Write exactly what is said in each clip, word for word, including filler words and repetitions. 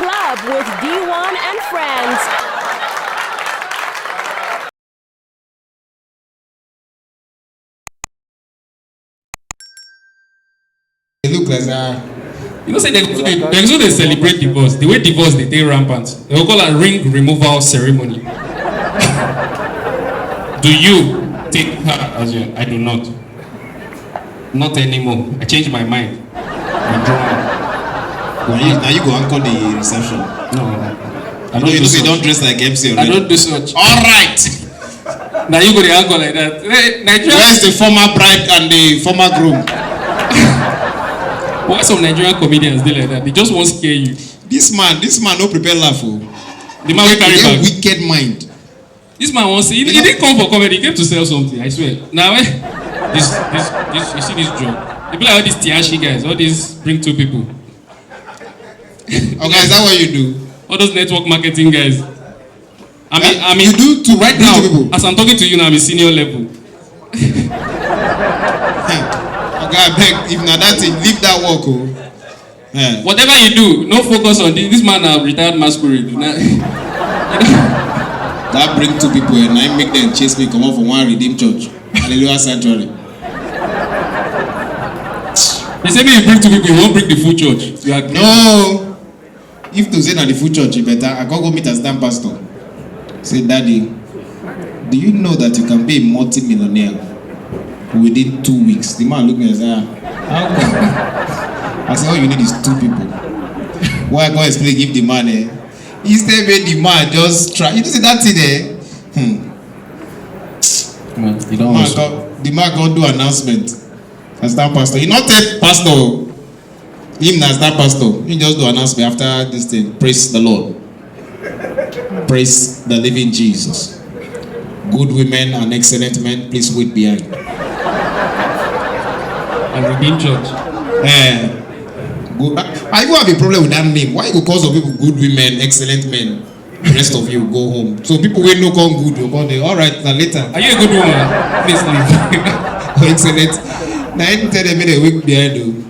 Club with D one and friends. They look like that. You know, say they go dey they go dey celebrate divorce. The way divorce dey dey rampant, they go call am ring removal ceremony. Do you take her as your? I do not. Not anymore. I changed my mind. Withdraw. Now you, now you go anchor the reception. No, I You don't know, do you know, say you such. Don't dress like M C I already. Don't do such. All right. Now you go dey anchor like that. Hey, Nigeria. Where's the former bride and the former groom? Why some Nigerian comedians dey like that? They just wan scare you. This man, this man no prepare laugh o. The man wey carry He get bag. Wicked mind. This man wan see. He, he didn't come for comedy. He came to sell something. I swear. Now, eh, this, this, this, you see this job. They be like all these Tiashi guys. All these bring two people. Okay, is that what you do? All those network marketing guys. I mean, Eh? I mean, You do to right bring now, two people? As I'm talking to you now, I'm a senior level. Okay, I beg, if na that thing, leave that work o. Eh. Whatever you do, no focus on this. This man na retired masquerade. Na- That bring two people, and I make them chase me comot for one Redeemed Church, Hallelujah Sanctuary. They say me you bring two people, you won't bring the full church. You are No. If to say na the full church, you better. I can't go meet assistant pastor. Say, "Daddy, do you know that you can be a multi-millionaire within two weeks?" The man look me and say, "Ah, how come?" I say, "All you need is two people." Why I can't explain, give the man, eh? Instead, make the man just try. You see that thing, eh? Hmm. You don't Man, come, the man can't do announcement. Assistant pastor. He not tell pastor. Him na star pastor. He just do announcement after this thing. Praise the Lord. Praise the living Jesus. Good women and excellent men, please wait behind. And Redeemed Church. Eh, good. I, I even have a problem with that name. Why you call some people good women, excellent men? The rest of you go home. So people wey no come good, you come there. All right, na later. Are you a good woman? Please leave. Excellent. Now I tell them make they wait behind you.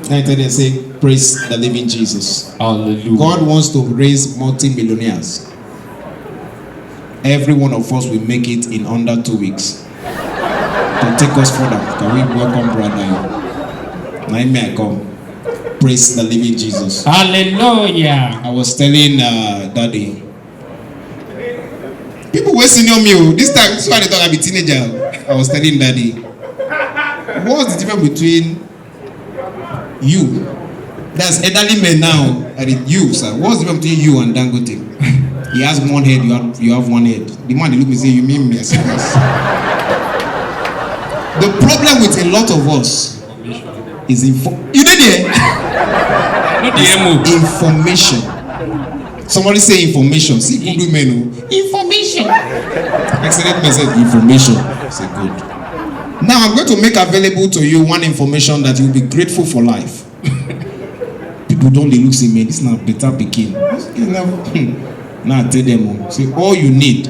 Now I tell them say, "Praise the living Jesus." Hallelujah. God wants to raise multi-millionaires. Every one of us will make it in under two weeks. To take us further, can we welcome Brother Dayo? Now me I come. Praise the living Jesus. Hallelujah. I was telling uh, Daddy. People wey senior me o. This time, this one I dey talk, I be teenager. I was telling Daddy, what's the difference between you? That's elderly men now. I mean, you, sir. What's the difference between you and Dangote? He has one head, you have, you have one head. The man dey look me say, "You mean me?" I say, "Yes." The problem with a lot of us is info. You did there? Not the M O. Information. Somebody say information. See good women o. Information. Excellent message. Information. Say good. Now I'm going to make available to you one information that you'll be grateful for life. People don dey look say, "Man, this na better pikin." Now I tell them o, say all you need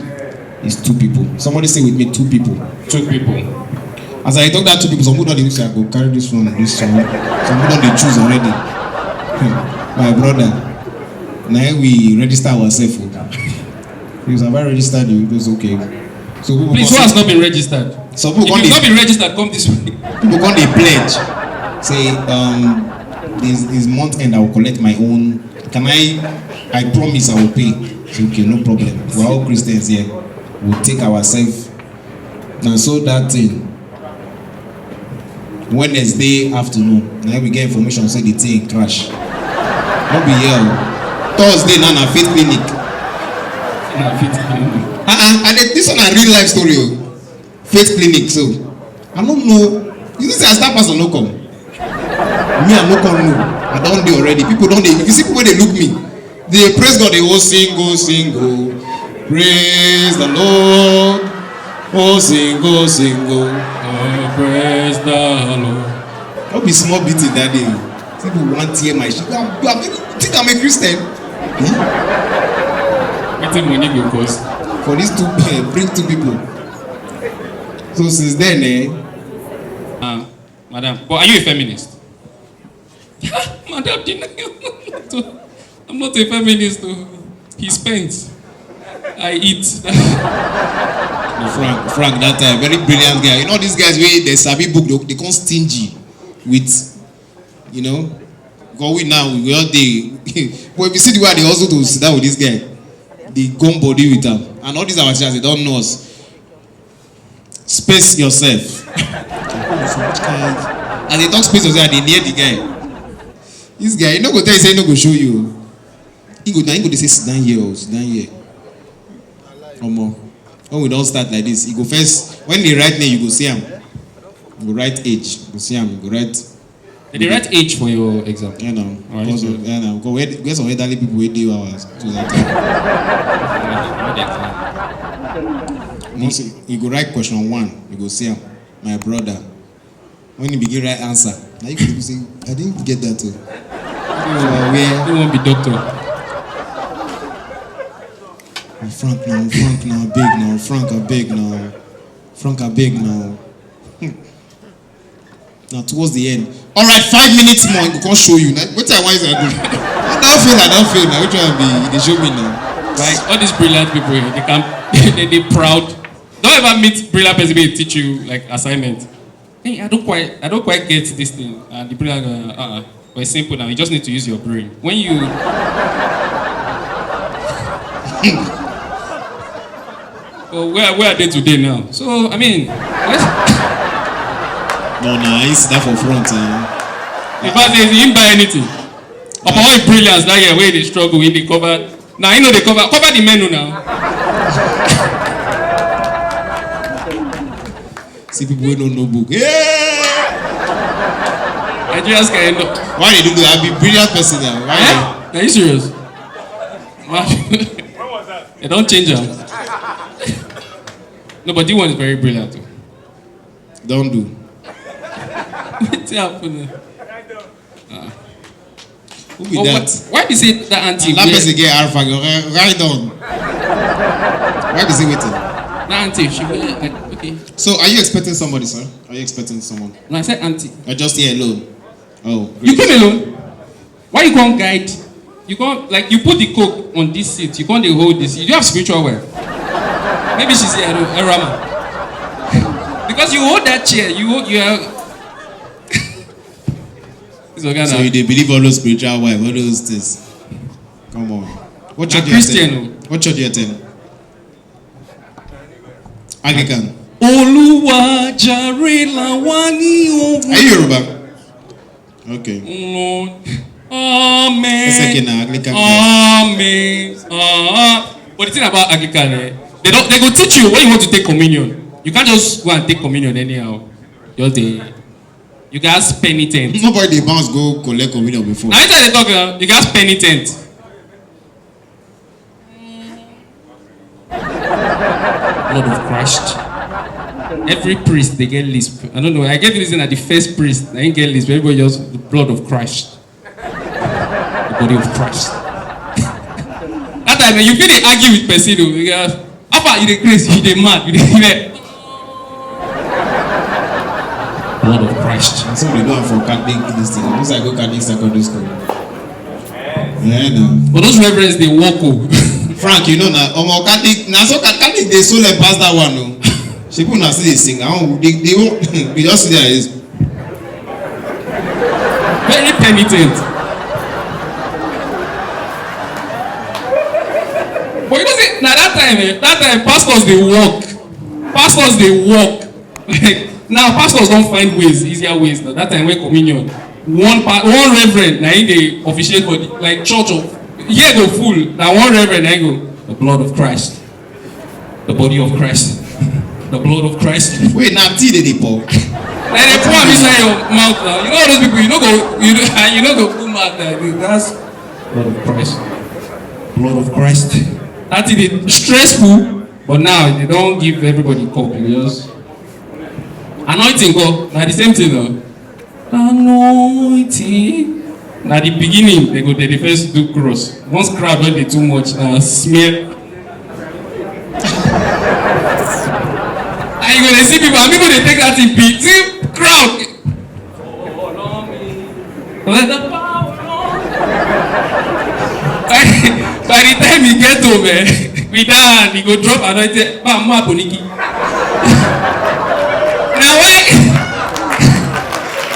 is two people. Somebody say with me, two people. Two people. As I talk that two people, some people don dey look say, "I go carry this one, this one." Some people don dey choose already. My brother, na we register ourselves o. Because have I registered you? It's okay. So people Please, come who has not been registered? Some people If come you've not dey been registered, come this way. people come dey pledge. Say, um, this is month end. I will collect my own. Can I? I promise I will pay. Say, okay, no problem. We're all Christians here. We'll take ourselves. And so that thing. Wednesday afternoon, now we get information say the thing crash. No be here o. Thursday now na faith clinic. Na fit be. Uh-uh, and this one na real life story o. Faith clinic, so I no know. You know say I start pastor no come. Me I no come know. I don dey already. People don dey. If you see people wey dey look me, dey praise God, dey, "Oh, sing, oh, sing, oh, praise the Lord. Oh, sing, oh, sing, oh." Oh, praise the Lord. No be small beating that day. People wan tear my shit. You are, you are very, you think I'm a Christian? Wetin money go cost? For these two, bring two people. So since then, eh, Uh, madam, but are you a feminist? Madam, deny. So, I'm not a feminist, though. He spends. I eat. No, Frank, Frank, that time, very brilliant guy. You know these guys wey dey sabi book, they, they come stingy with, you know, because we now, we all dey. But if you see the way they also to sit down with this guy, they gum body with am. And all these our teachers, they don't know us. Space yourself. As they talk space yourself, they near the guy. This guy, he no go tell you say he no go show you. He go, na he go dey say, "Sit down here, oh, sit down here." Omo, when we don start like this, he go first, when they write name, you go see am. You go write age, you go see am, you go write. Did they write age for your exam? Yeah, now. Oh, I Because see. of, yeah, now. Because where, where some elderly people wey dey our school that time. Once you, you go write question one, you go see am, "My brother." When he begin write answer, now you go say, "I didn't get that too." So where? Who won't be doctor? Oh, Frank now, Frank now, big now, Frank, I beg now, Frank, I beg now. Now towards the end, all right, five minutes more, I go come show you. Now, what I want is I go. I don't feel, I don't feel. Now which one be? They show me now. Right? All these brilliant people, eh, they can, they, they proud. Don't ever meet brilliant person wey teach you like assignment. Hey, I don't quite, I don't quite get this thing. And the brilliant, uh, uh, uh, but it's simple now. You just need to use your brain. When you, oh, where, where are they today now? So I mean, let's, No, no, I sit that for front. Eh? in fact, they didn't buy anything. Upon all brilliance that year, where they struggle, in the cover. Now you know they cover, cover the menu now. See people wey no know book. Yeah! Nigerians can end up. Why they do that? I be brilliant person now. Why? Eh? Are you serious? Wow. They don't change them. No, but this one is very brilliant, though. They don't do. What happened? Who be Oh, that? why, why be say that auntie That wear, person get alpha. Go right, right on. Why be say waiting? that auntie, she wear, like, okay. So, are you expecting somebody, sir? Are you expecting someone? No, I said auntie. You're just here alone. Oh, You great. came alone. Why you can't guide? You can't, like, you put the coke on this seat. You can't dey hold this. You don't have spiritual well. Maybe she's here, I don't, Erama. Because you hold that chair, you hold, you are. This oga So na you dey believe all those spiritual wife, all those things. Come on. What Na church you Christian attend? What church you attend? Anglican. Olúwa jàre làwa ní òun. Are you Yoruba? Okay. Lord. Amen. It's okay now, Anglican. Amen. Ah. But the thing about Anglican, eh, they don't, they go teach you when you want to take communion. You can't just go and take communion anyhow. Just dey, you gats penitent. Nobody dey bounce go collect communion before. Na wetin I dey talk now. You gats penitent. Blood of Christ. Every priest dey get lisp. I don't know. I get the reason that the first priest, I didn't get lisp. Everybody just the blood of Christ. The body of Christ. That time, eh, you feel they argue with person, oh, you guys. How far you dey craze? You dey mad? You dey, you dey. Blood of Christ. So they do am for Catholic this thing. Once I go Catholic secondary school. Yeah, no. But those reverends dey work, oh. Frank, you know na omo Catholic na so Ca- Catholic dey so like pass that one o. People na still dey sing. I wan they they won they just sit there is Very penitent. But you know say na that time, eh, that time pastors dey work. Pastors dey work. Like now pastors don find ways, easier ways. Na that time wey communion, one pa one reverend na him dey officiate for the like church of here go full. Na one reverend na him go the blood of Christ. The body of Christ. The blood of Christ. Wait, na tea dey dey pour. Then they pour am inside your mouth now. You know all those people. You no go. You no, you no go put mouth like this. That's blood of Christ. Blood of Christ. That thing dey stressful. But now they don give everybody cup. You just anointing go. Na the same thing, though. Anointing. Na the beginning, they go, they dey first do cross. Once crowd don dey too much, na smear. And you go dey see people, and people dey take that thing beat. See crowd. Let the power of So, man, with that hand, he go drop anointed. Bam, ma, boniki. Now why?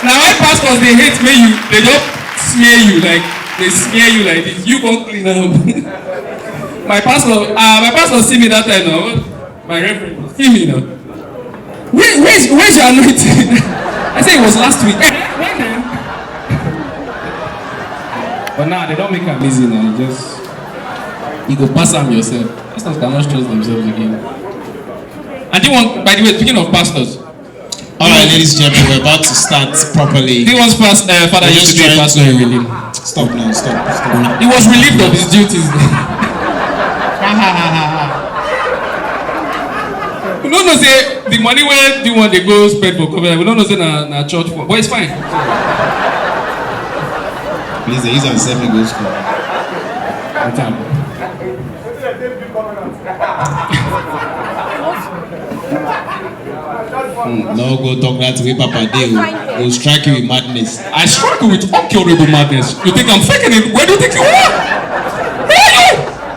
Now why pastors they hate me? You, they just smear you, like, they smear you like this. You go clean up. My pastor, uh, my pastor see me that time now. My reverend, see me now. Where, where's, where's your anointing? I say it was last week. Eh, when then? But now they don't make am easy now. You just you go pass am yourself. Pastors cannot stress themselves again. I do want, by the way, speaking of pastors, all right, ladies and gentlemen, we're about to start properly. He was past uh, Father We're just used to be trying pastor to in relief. Stop now, stop, stop. He was relieved of his duties. You no know say the money wey the one dey go spend for covenant, we no know say na na church for, but it's fine. Please, they use and send me go school. What time? Hmm, no go talk that way, Papa dey o. Go strike you with madness. I strike you with incurable madness. You think I'm faking it? Where do you think you are? Who are you?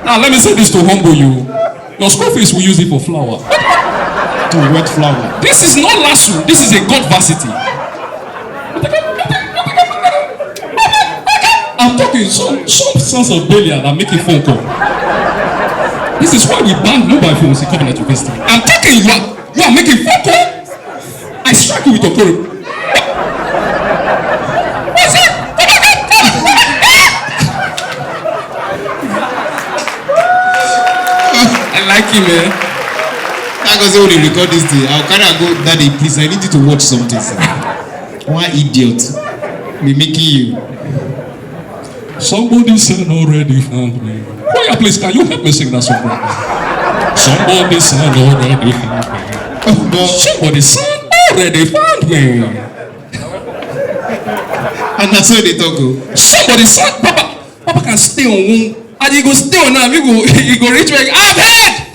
Now let me say this to humble you. Your school fees, we use it for flour. To wet flour. This is not lasso. This is a god varsity. I'm talking some some sons of Belial that make a phone call. This is why we ban mobile phones in Covenant University. I'm talking, you are you are making phone call. I strike you with okoro. What's that? I like him, man. That goes when you record this thing. I'll carry and go, Daddy, please, I need you to watch something, sir. One idiot. Be making you. Somebody said already found me. Choir, please, can you help me sing that song? Somebody said already found me. Oh, God. Somebody said already found me. And that's how they talk. Oh. Somebody said, Papa, Papa can stay on one. And he go stay on now. He go, he go reach back. I've heard.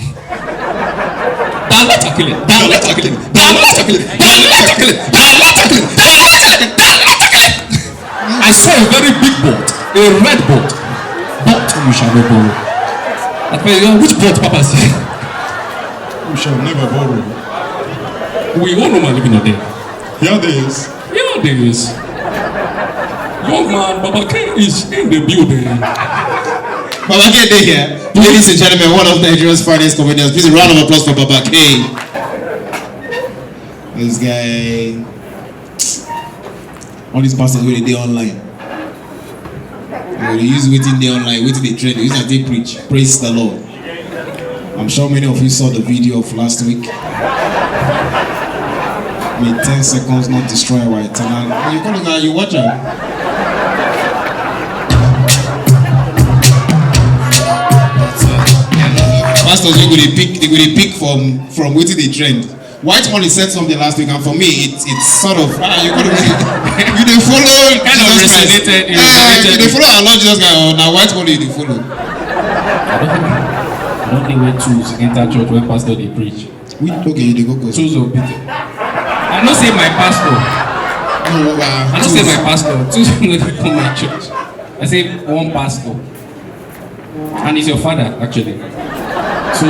Down let her kill it. Down let her kill it. Down let her kill it. Down let her kill it. Down let her kill it. Down let her kill it. Down let her kill it. I saw a very big boat, a red boat. But you shall not borrow. I tell you, which boat, Papa said? We shall never borrow. We all know my living there. Here it is. Here it is. Young man, Baba K is in the building. Baba K dey here. Ladies and gentlemen, one of Nigeria's finest comedians. Please, a round of applause for Baba K. This guy, all these pastors wey dey dey online, they dey use wetin dey online, wetin dey trend, use am take preach. Praise the Lord. I'm sure many of you saw the video of last week. May ten seconds not destroy our eternal. You call it now, you watch am. Pastors, you go dey pick, they go dey pick from from wetin dey trend. White Money said something last week, and for me, it, it's sort of ah, you could you dey follow Kind of Jesus Christ. Resonated, it Eh, resonated you dey with follow our Lord Jesus Christ, or na White Money you dey follow? I don't think I don't think when tools enter church when pastor dey preach. We okay, you dey go go. Tools of Peter. I no say my pastor. No, uh, I no say tools. My pastor. Tools no dey come my church. I say one pastor. And he's your father, actually. So,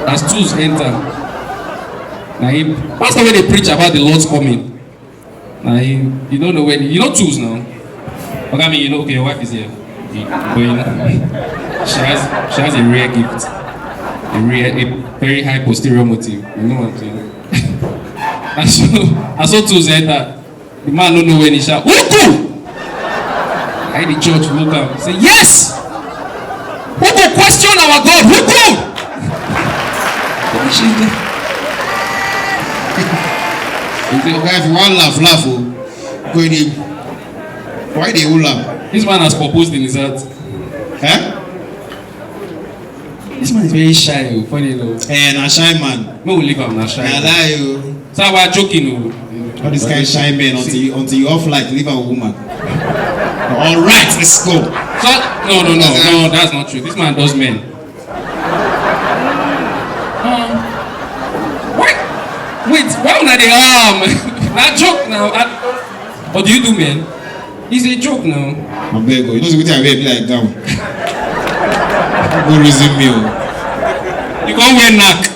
as tools enter, now he pastor when they preach about the Lord's coming. Now he, you don't know when you know tools now. Okay, I mean, you know, okay, your wife is here, but you know, she has she has a rare gift, a rare, a very high posterior motive. You know what I'm saying? And so, and so tools enter. The man no know when he shout, "Uku!" I the church look am say, "Yes! Who go question our God? Uku!" He say, "Oga, if you wan laugh, laugh o." Go dey, why dey hold am? This man has proposed in his heart. Eh? This man is very shy o, funny enough. Eh, na shy man. No, we leave am na shy. Na lie o. So we are joking o. All this kind shy men until you, until you off light, leave a woman. All right, let's go. So, no, no, no, no, that's not true. This man does men. Um, why? Wait, why una dey um? Na joke now. I, but do you do men? It's a joke now. Abeg o, you know say wetin I wear be like gown. Go reason me o. You come wear knack.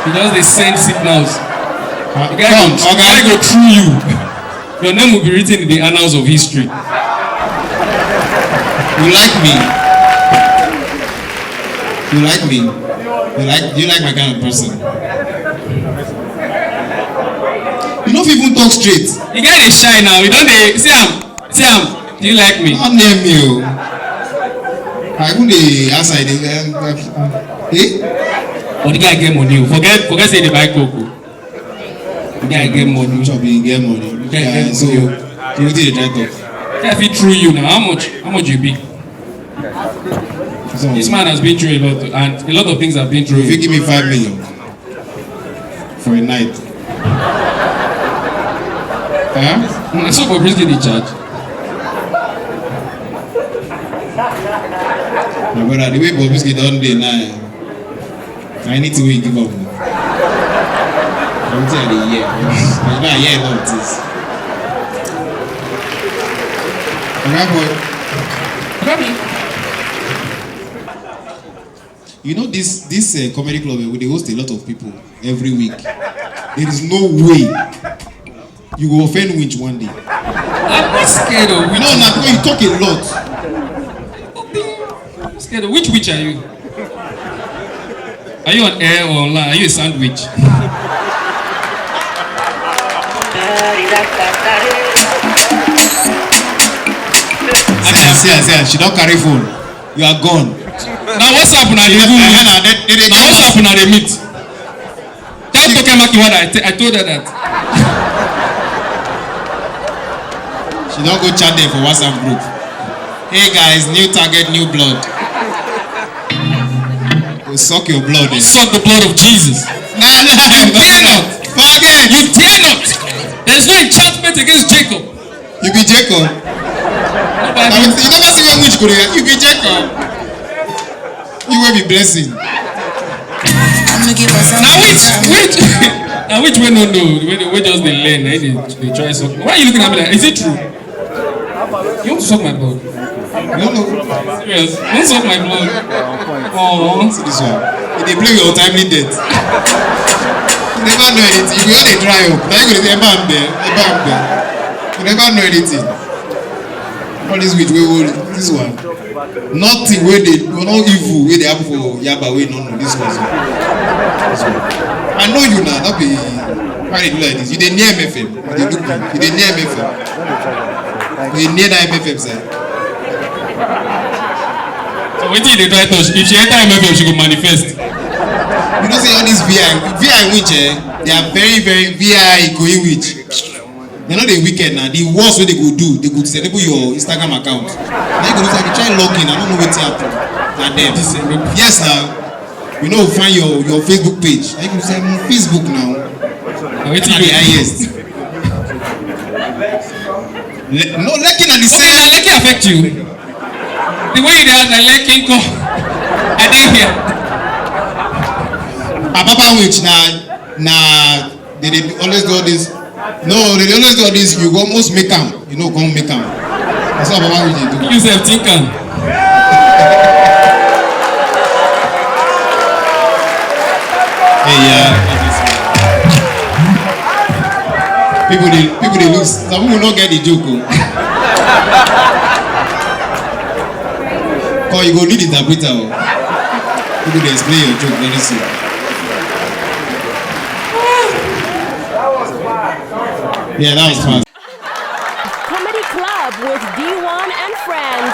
You just dey send signals. The guy go, the guy go through you. Your name will be written in the annals of history. You like me? You like me? You like? Do you like my kind of person? You no fit even talk straight. The guy dey shy now. You don dey see am. See am. Do you like me? No name me o. I even dey outside dey. Eh? But the guy get money o. Forget, forget say he dey buy coke o. The guy get money. Chop, he get money. The guy get money. So wetin dey try talk? If I fit through you now, how much? How much you be? So, this man has been through a lot, and a lot of things have been through. If you give me five million for a night, huh? Na so Bobrisky dey charge. My brother, the way Bobrisky don dey now, eh, na anything wey you give am o. Na wetin I dey hear. Na I hear a lot of things. Oga boy. Oga me. You know this, this, uh, comedy club, eh, we dey host a lot of people every week. There is no way you go offend winch one day. I'm not scared of winch. No, na because you talk a lot. I'm not scared of, which winch are you? Are you on air or online? Are you a sandwich? See her, see her, see her. She don carry phone. You are gone. Na WhatsApp una dey do. Eh, eh, na, they, they, they Na WhatsApp una dey meet. Tell Toke Makinwa that I, t- I told her that. She don go chat there for WhatsApp group. Hey guys, new target, new blood. Go suck your blood. Eh. Suck the blood of Jesus. No, no, no, no, no. Dare not. Forget. You dare not. There is no enchantment against Jacob. You be Jacob. Nobody. Now, you never see where winch go dey. You be Jacob. You will be blessing. Now which, which, now which wey no know, wey, wey just dey learn, eh, dey, dey try something. Why are you looking at me like? Is it true? You want to suck my blood? No, no. Serious? You want to suck my blood? Oh. See this one. You dey play with untimely death. You never know anything. You go dey dry up. Now you go dey say, "Eba mbe, eba mbe." You never know anything. All this witch wey hold this one. Nothing wey dey, no evil wey dey happen for Yaba wey no know this one. This one. I know you now. Not be why you do like this. You dey near M F M. You dey look me. You dey near M F M. You dey near that M F M side. So wetin you dey try touch? If she enter M F M, she go manifest. You know say all these V I, V I winch, eh, they are very, very V I going winch. They no dey wicked now. The worst wey they go do, they go disable your Instagram account. Now you go say, "I dey try log in, I don't know wetin happen." Na them. Yes now. You know, find your, your Facebook page. Now you go say, "Mm, Facebook now." Na wetin you do? The highest. Le- no, Lekki na the same. Lekki affect you. The way you dey act na Lekki nko. I dey here. Apapa winch na, na They dey always do all this. No, they dey always do all this. You go almost make am. You know, come make am. That's what Baba Wiji do. You sef think am. Hey, yeah. People dey, people dey look. Some people no get the joke. Oh. Cause you go need interpreter. Oh. People dey explain your joke very soon. Yeah, that was fast. Comedy Club with D one and friends.